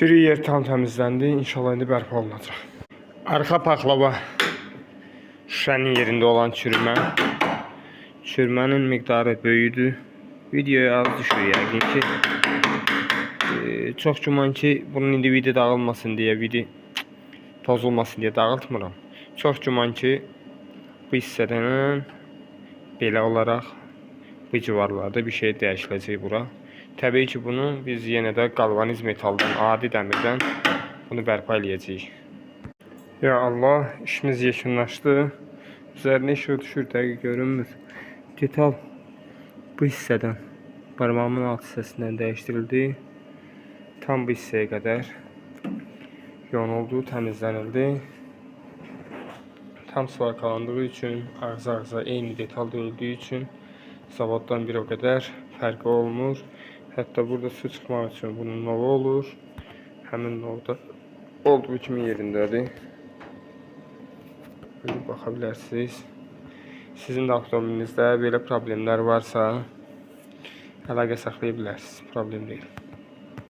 Çürük yer tam təmizləndi. İnşallah indi bərpa olunacaq. Arxa paxlava şüşənin yerində olan çürümə. Çürümənin miqdarı böyüdü. Videoya az düşür yəqin ki. Çox güman ki, bunun indi video dağılmasın deyə, video pozulmasın deyə dağıtmıram. Çox güman ki, bu hissədən belə olaraq bu civarlarda bir şey dəyişiləcək bura. Təbii ki, bunu biz yenə də qalvaniz metaldan, adi dəmirdən bunu bərpa eləyəcəyik. Ya Allah, işimiz yekunlaşdı. Üzərinə işıq düşür, dəqiq görünmür. Detal bu hissədən, barmağımın alt hissəsindən dəyişdirildi. Tam bu hissəyə qədər yonuldu, təmizlənildi. Tam svarkalandığı üçün, ağza-ağza eyni detal döyüldüyü üçün zavoddan bir o qədər fərqi olmur. Hətta burada su çıxmaq üçün bunun novu olur. Həmin novda olduğu kimi yerindədir. Buyurub baxa bilərsiniz. Sizin də avtomobilinizdə belə problemlər varsa əlaqə saxlaya bilərsiniz. Problem deyil.